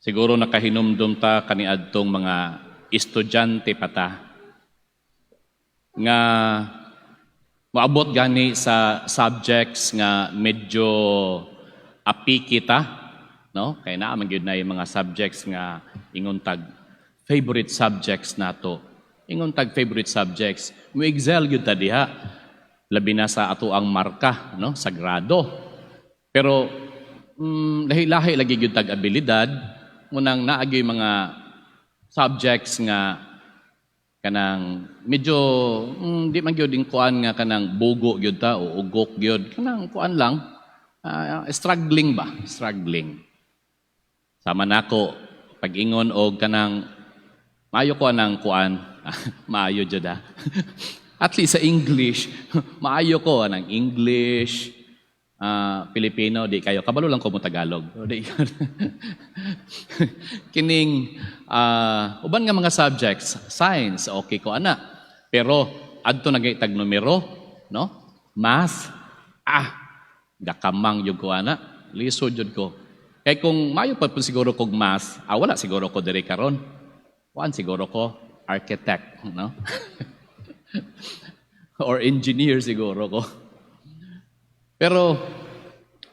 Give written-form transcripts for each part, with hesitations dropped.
Siguro nakahinumdum ta kaniadtong mga estudyante pa ta nga moabot gani sa subjects nga medyo apiki ta, no? Kay naa man gyud na yung mga subjects nga ingon tag favorite subjects nato. Ingon tag favorite subjects, mo excel gyud ta diha. Labi na sa ato ang marka, no? Sa grado. Pero lahi-lahi lagi gyud tag abilidad, munang naa gyud mga subjects nga kanang medyo di man gyud kuan nga kanang bugo gyud ta o ugok gyud, kanang kuan lang, struggling ba, struggling. Sama nako, pag-ingon og kanang maayo ko anang kuan, maayo jud ah. At least sa English, maayo ko anang English, Pilipino di kayo kabalo lang ko mo Tagalog. Di kining uban nga mga subjects, science, okay ko ana. Pero adto na tag numero, no? Math, gakamang jud ko ana, lisod jud ko. Kay kung maayo pa po siguro kog math, wala siguro ko diri karon. Kuan siguro ko, architect, no? Or engineer siguro ko. Pero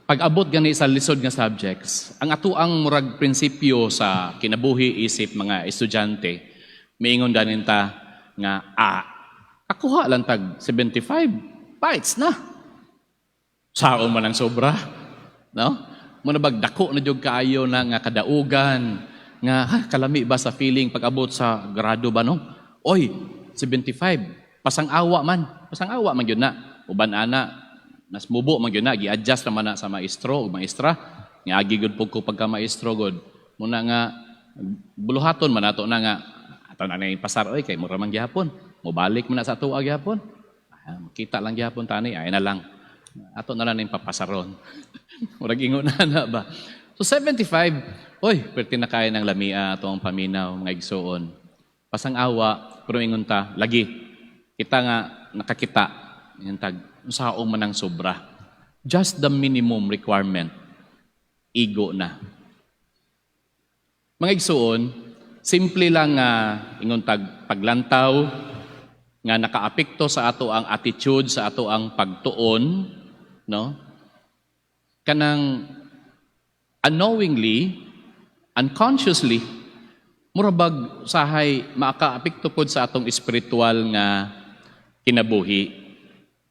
pag abot gani sa lisod nga subjects, ang ato ang murag prinsipyo sa kinabuhi isip mga estudyante, miingon ganin ta nga kakuha lang tag 75 bites na. Sao man ang sobra, no? Muna bag dako na jud kaayo na nga kadaugan nga ha, kalami ba sa feeling pag abot sa grado ba, no? Oy, 75. Pasang-awa man. Pasang-awa man gyud na. Uban ana mas mubo man gyud na, gi-adjust naman na sa maestro ug maestra. Nga agi gud pud ko pagka maestro gud. Muna nga buluhaton man nato na nga ato na na pasar, oy, kay mura man gihapon. Mobalik man na sa atoa gihapon. Ah, makita lang gihapon tani, ay na lang. Ato na lang ning papasaron. Murag ingon na na ba. So 75, oy, perti na kaya ng lamia ato ang paminaw, mga igsuon. Pasang-awa, pero ingon ta, lagi, kita nga nakakita, ingon tag, unsaon man ang sobra. Just the minimum requirement, igo na. Mga igsuon, simple lang nga ingon tag paglantaw nga nakaapekto sa ato ang attitude, sa ato ang pagtuon, no? Kanang unknowingly, unconsciously, murabag sahay makaapekto pod sa atong espiritual nga kinabuhi.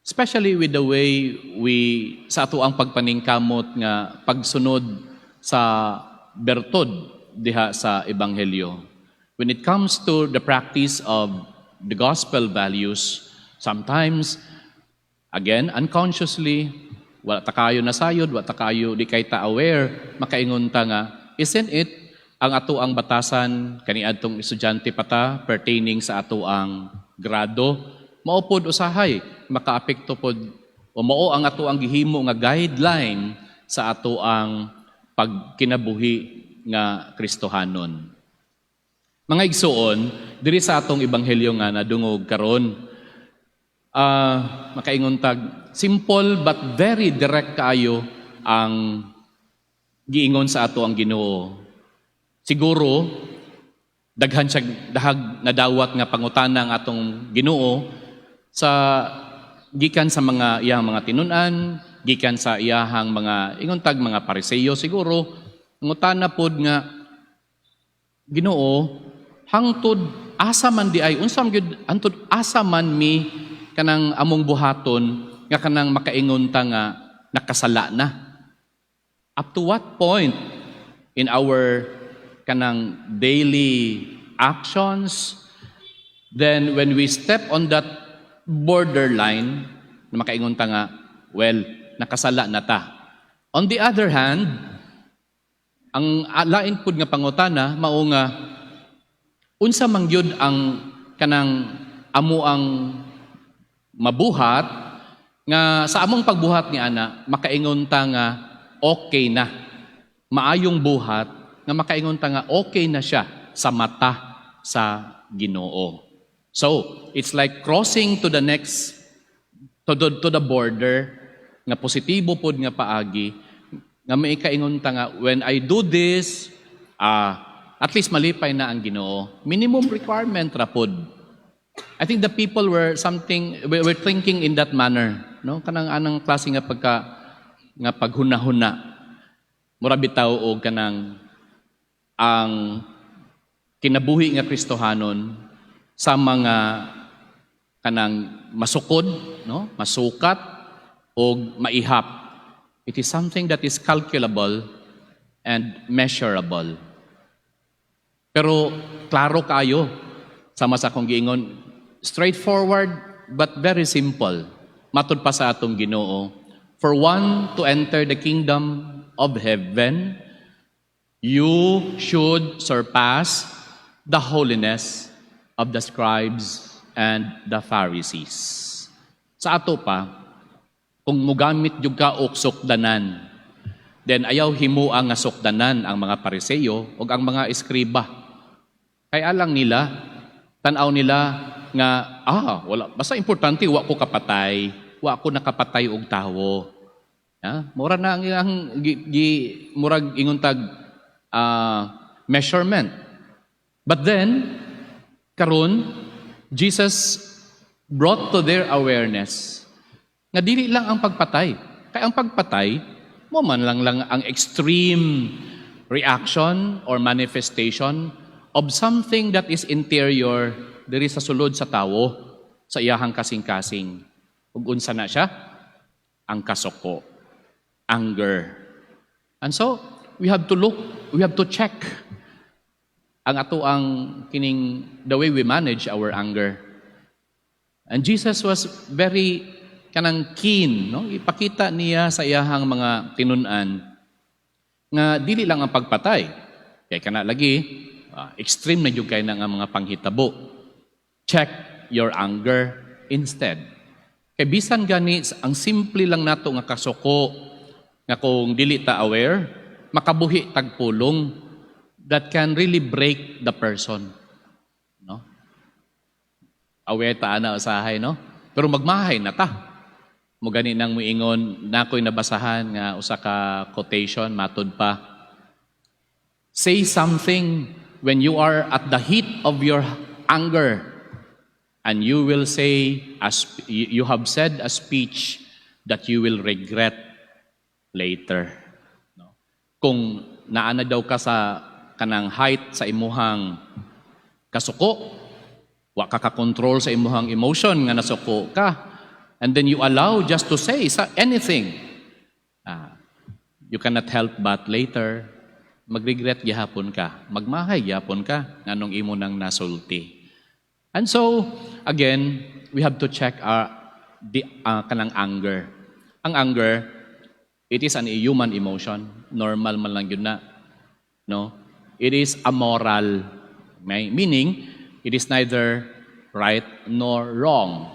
Especially with the way we sa ato ang pagpaningkamot nga pagsunod sa bertod diha sa ebanghelyo. When it comes to the practice of the gospel values, sometimes, again, unconsciously, wala ta kayo nasayod, wala ta kayo, di kay ta aware, makaingon ta nga, isn't it ang ato ang batasan kaniadtong estudyante pa ta pertaining sa ato ang grado, mao pod usahay makaapekto pod o mao ang ato ang gihimo nga guideline sa ato ang pagkinabuhi nga Kristohanon? Mga igsuon, diri sa atong ebanghelyo nga nadungog karon, makaingon tag simple but very direct kaayo ang giingon sa ato ang Ginoo. Siguro daghan siya dahag nadawat nga pangutana ang atong Ginoo sa gikan sa mga iyang mga tinun-an, gikan sa iyahang mga ingon tag mga Pariseyo siguro, ngutana pod nga, "Ginoo, hangtod asa man di ay, unsa man gyud, hangtod asa man mi kanang among buhaton nga kanang makaingon ta nga nakasala na? Up to what point in our kanang daily actions, then when we step on that borderline na makaingon ta nga, well, nakasala na ta?" On the other hand, ang lain pud nga pangutana mao nga unsa man gyud ang kanang amo ang mabuhat nga sa among pagbuhat ni ana makaingon ta nga okay na, maayong buhat nga makaingon ta nga okay na siya sa mata sa Ginoo? So it's like crossing to the next to the border nga positibo pod nga paagi nga may kaingon ta nga when I do this At least malipay na ang Ginoo. Minimum requirement ra pod. I think the people were thinking in that manner, no? Kanang anang klase nga pagka nga paghuna-huna. Mura bitaw og kanang ang kinabuhi nga Kristohanon sa mga kanang masukod, no? Masukat og maihap. It is something that is calculable and measurable. Pero klaro kayo sama sa akong giingon, straightforward but very simple. Matud pa sa atong Ginoo, for one to enter the kingdom of heaven, you should surpass the holiness of the scribes and the Pharisees. Sa ato pa, kung mugamit jud ka og sukdanan, then ayaw himua nga sukdanan ang mga Pariseyo o ang mga eskriba. Kay alang nila, tan-aw nila nga, wala, basta importante, wa ko kapatay, wa ko nakapatay og tawo. Ha? Mura na ang gi, murag ingon tag measurement. But then, karon Jesus brought to their awareness nga dili lang ang pagpatay. Kay ang pagpatay, mao man lang ang extreme reaction or manifestation of something that is interior diri sa sulod sa tawo, sa iyahang kasing-kasing. Ug unsa na siya? Ang kasuko. Anger. And so, we have to look, we have to check ang ato ang kining the way we manage our anger. And Jesus was very kanang keen, no? Ipakita niya sa iyahang mga tinun-an nga dili lang ang pagpatay. Kay kana lagi extreme na jud kay na nga mga panghitabo. Check your anger instead. Kay bisan gani ang simple lang nato nga kasuko nga kung dili ta aware, makabuhi tag pulong that can really break the person. No? Aware ta ana usahay, no? Pero magmahay na ta. Mao gani nang muingon nakoy nabasahan nga usa ka quotation matud pa. "Say something when you are at the heat of your anger and you will say as you have said a speech that you will regret later." No? Kung naa na daw ka sa kanang height sa imuhang kasuko, wa ka ka-control sa imuhang emotion nga nasuko ka, and then you allow just to say anything, you cannot help but later magregret gihapon ka, magmahay gihapon ka nganong imo nang nasulti. And so, again, we have to check our kanang anger. Ang anger, it is an human emotion. Normal man lang jud na. No? It is amoral. Meaning, it is neither right nor wrong.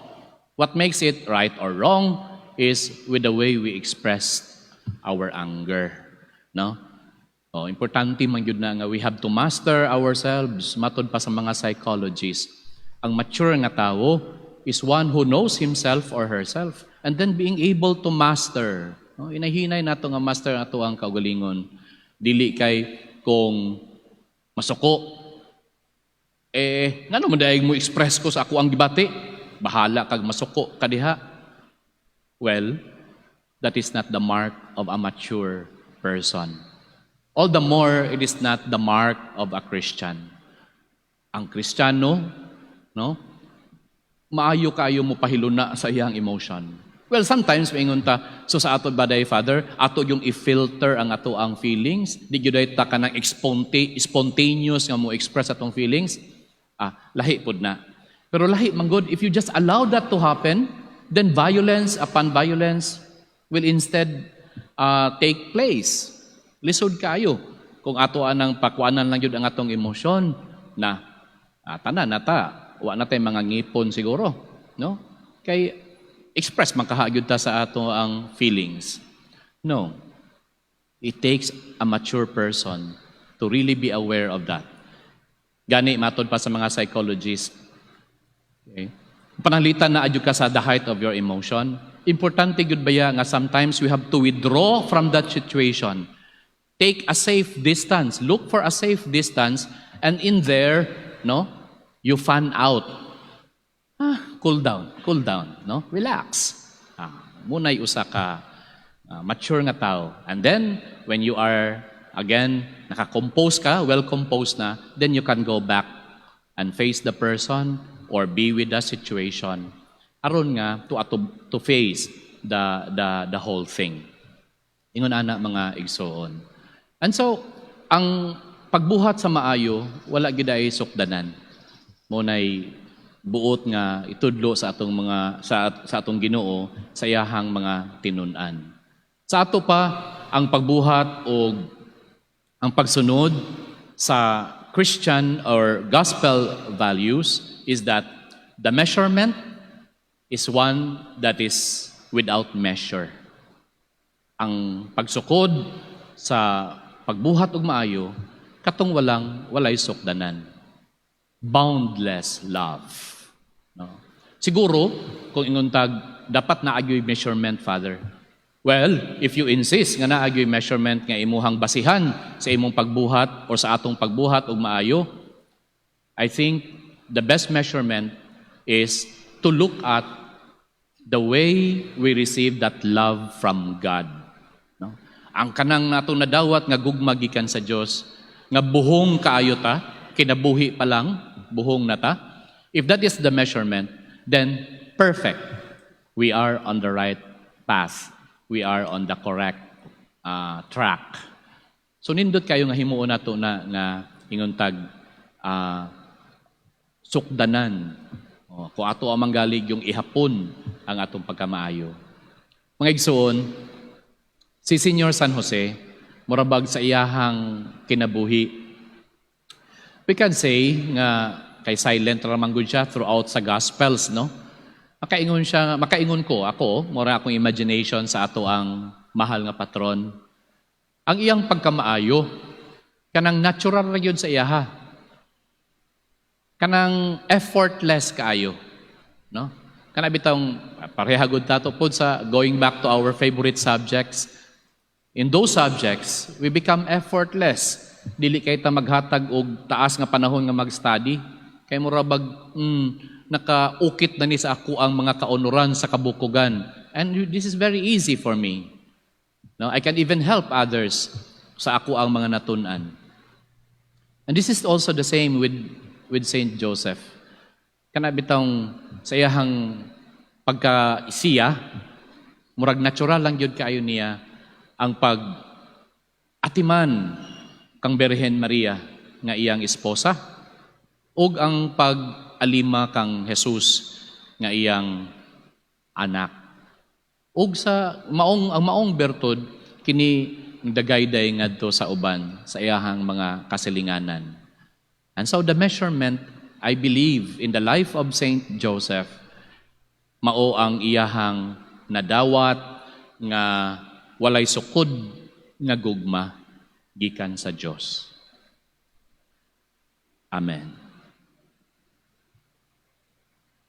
What makes it right or wrong is with the way we express our anger. No? Oh, importante man jud na nga we have to master ourselves matod pa sa mga psychologists. Ang mature nga tao is one who knows himself or herself and then being able to master. No? Inahinay nato nga master ato ang kaugalingon. Dili kay kung masuko eh ngano man diay mo express ko sa ako ang gibati, bahala kag masuko ka diha. Well, that is not the mark of a mature person. All the more, it is not the mark of a Christian. Ang Kristiyano, no? Maayo kaayo mo pahiluna sa iyang emotion. Well, sometimes maingon ta, so sa ato ba day, Father, ato yung i-filter ang ato ang feelings, di gyud ta kanang spontaneous nga mo express atong feelings. Lahi pod na. Pero lahi man gud if you just allow that to happen, then violence upon violence will instead take place. Lisod kayo kung ato anang pakuanan lang jud ang atong emosyon na tanan na ta, wa na tay mga ngipon siguro, no? Kay express man kaha gyud ta sa ato ang feelings. No. It takes a mature person to really be aware of that. Gani matod pa sa mga psychologists. Okay? Pananglitan naa jud ka sa the height of your emotion. Importante gyud baya nga sometimes we have to withdraw from that situation. Take a safe distance. Look for a safe distance and in there, no, you fan out. Ah, cool down, no? Relax. Ah, mao na'y usa ka mature nga tao. And then when you are again naka-compose ka, well composed na, then you can go back and face the person or be with the situation aron nga to face the whole thing. Ingon ana, mga igsoon. And so ang pagbuhat sa maayo, wala gyud ay sukdanan. Mao nay buot nga itudlo sa atong Ginoo sa iyahang mga tinun-an. Sa ato pa ang pagbuhat o ang pagsunod sa Christian or gospel values is that the measurement is one that is without measure. Ang pagsukod sa pagbuhat og maayo katong walang walay sukdanan. Boundless love. No? Siguro, kung ingon tag, dapat naa gyoy measurement, Father. Well, if you insist nga naa gyoy measurement nga imuhang basihan sa imong pagbuhat or sa atong pagbuhat og maayo, I think the best measurement is to look at the way we receive that love from God. No? Ang kanang natong nadawat nga gugma gikan sa Dios, nga buhong kaayo ta, kinabuhi pa lang, buhong na ta. If that is the measurement, then perfect. We are on the right path. We are on the correct track. So nindot kaayo nga himuon nato na nga ingon tag sukdanan. O, kung ato amang galig yung ihapon ang atong pagkamaayo. Mga igsoon, si Senior San Jose, murabag sa iyahang kinabuhi. We can say nga kay silent ra man gud siya throughout sa Gospels, no? Makaingon siya, makaingon ko ako, mura akong imagination sa ato ang mahal nga patron. Ang iyang pagkamaayo kanang natural ra gyud sa iyaha. Kanang effortless kaayo, no? Kana bitong pareha gud tato pod sa going back to our favorite subjects. In those subjects, we become effortless. Dili kay ta maghatag og taas nga panahon nga mag-study. Kay mura bag nakaukit na ni sa ako ang mga kaunuran sa kabukugan. And this is very easy for me. No, I can even help others sa ako ang mga natun-an. And this is also the same with Saint Joseph. Kana bitong sa iyahang pagka siya, murag natural lang gyud kaayo niya ang pag atiman kang Birhen Maria nga iyang esposa ug ang pag-alima kang Jesus nga iyang anak. Ug sa maong ang maong bertud kini dagayday ngadto sa uban sa iyahang mga kasilinganan. And so the measurement, I believe, in the life of Saint Joseph, mao ang iyahang nadawat nga walay sukod nga gugma gikan sa Dios. Amen.